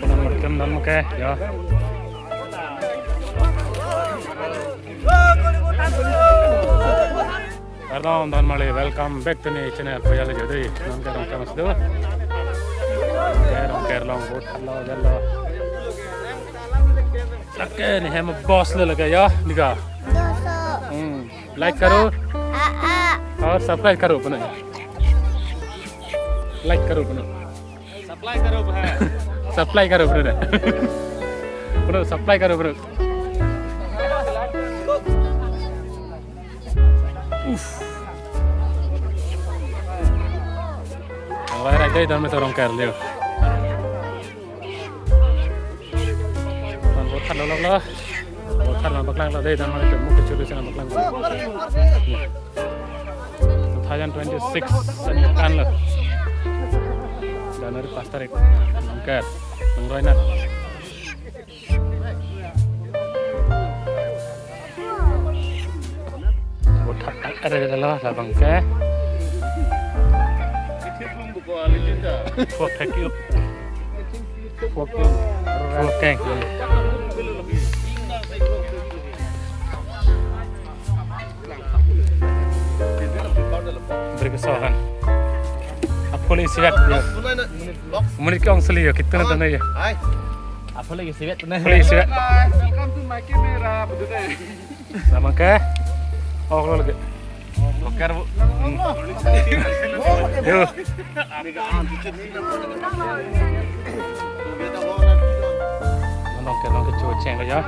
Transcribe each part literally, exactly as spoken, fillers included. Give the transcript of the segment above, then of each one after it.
Nang maklum nang ke, ya. Kardom, don mali, welcome back to my channel. Puyal jodi, nang ke Rongker mas do. Ke Rongker along, boat halo jalo. Lake ne hem boss le lake ya, dikha. Hmm. Like karo. Ah, ah. Aur subscribe karo puno. Like karo puno. Supply karo bhai. Supply karo bro. Bro, supply karo bro. Uff. Ang lai rai dai dan me sorong kar leo. Tan boat halo lo lo. Boat halo paklang lo dai dan me temu kecil sini paklang. Two thousand twenty-six an kan lo. January pas tarik. Rongker. Nangroi nat. Boat halo, ada ada lo labang ke. Oh, thank you. Walking. Walking. Beri kesohan. Apoli siwet ya. Menit ke ong seli ya, kita nonton ya. Hai. Apoli siwet na. Apoli siwet. Welcome to my camera, betul deh. Nama ke? Oh, kalau lagi. Bakar, Bu. Yo. Nong ke, nong ke cuceng ya.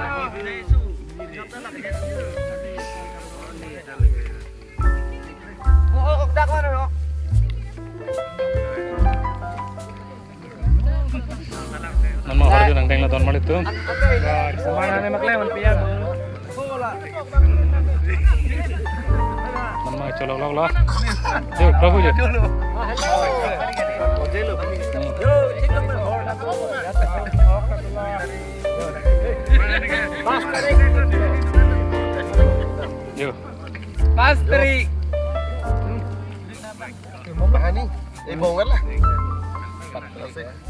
Nama harju nang deng la don mali tum. Semana ne makle man pian. Nama cholok lok lo. Yo, Prabhu yo. Yo. Pas tarik. Mahani, eh, bongkar lah.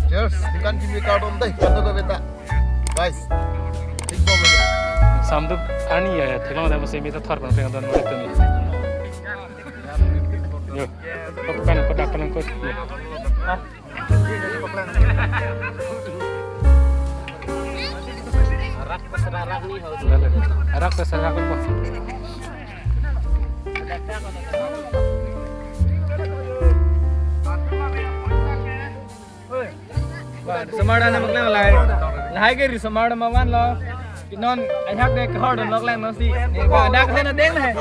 Cheers, bukan gini kardom deh, kata gue beta. Guys, big bomb ini. Samdu ani ya, thelong ada masih minta thar pernah pengen tuan murid tuh nih. Yo, bukan kodak pelengkut. Yo. Arak terserah arak nih, haus. Arak terserah arak, Pak. Semar dan anak lang lai. Lahai ke ri semar dan mawan lo. Pinon, ajak deh kehor dan lok lang nasi. Nih, ba, dak sana deng deh.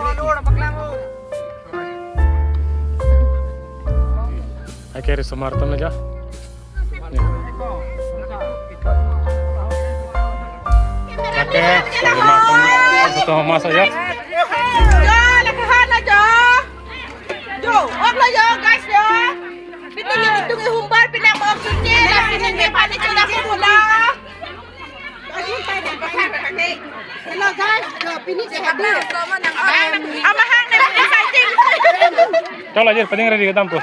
Hai ke ri semar tam aja. Nih. Oke, semar tam. Satu mas aja. Jo, lekahan aja. Jo, ok lo jo, guys jo. Pitung pitung humbar pinang mau cuci, lah sini ni pani cina pula. Hello guys, jo pini ke hadir. Ama hang na pini exciting. Chalo, aja paning ready kedam tu.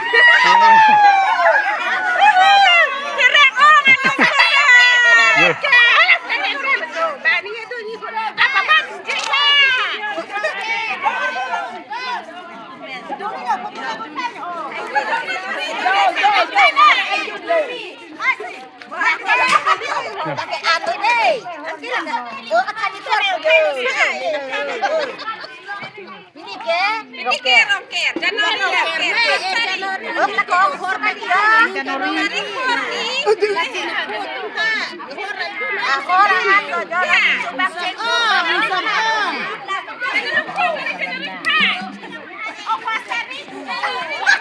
Kerek, oh, nang. Yo. Ini ke? Ini ke Rongker. Januari Rongker. Oh, na kong hor ka dia. Januari hor ni. Ah, hor ang lo jo. Ya. Subak cek.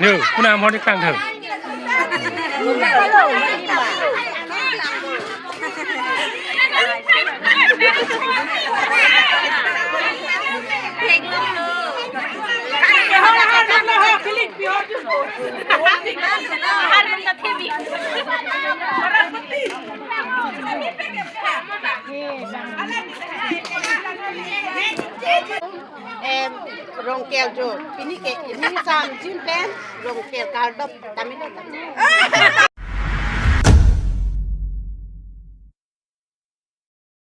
Yo, kuna mor ni kang thang. Em, Rongker jo, pini ke, ini sam jin pen, Rongker kardom, tame lo, tame lo.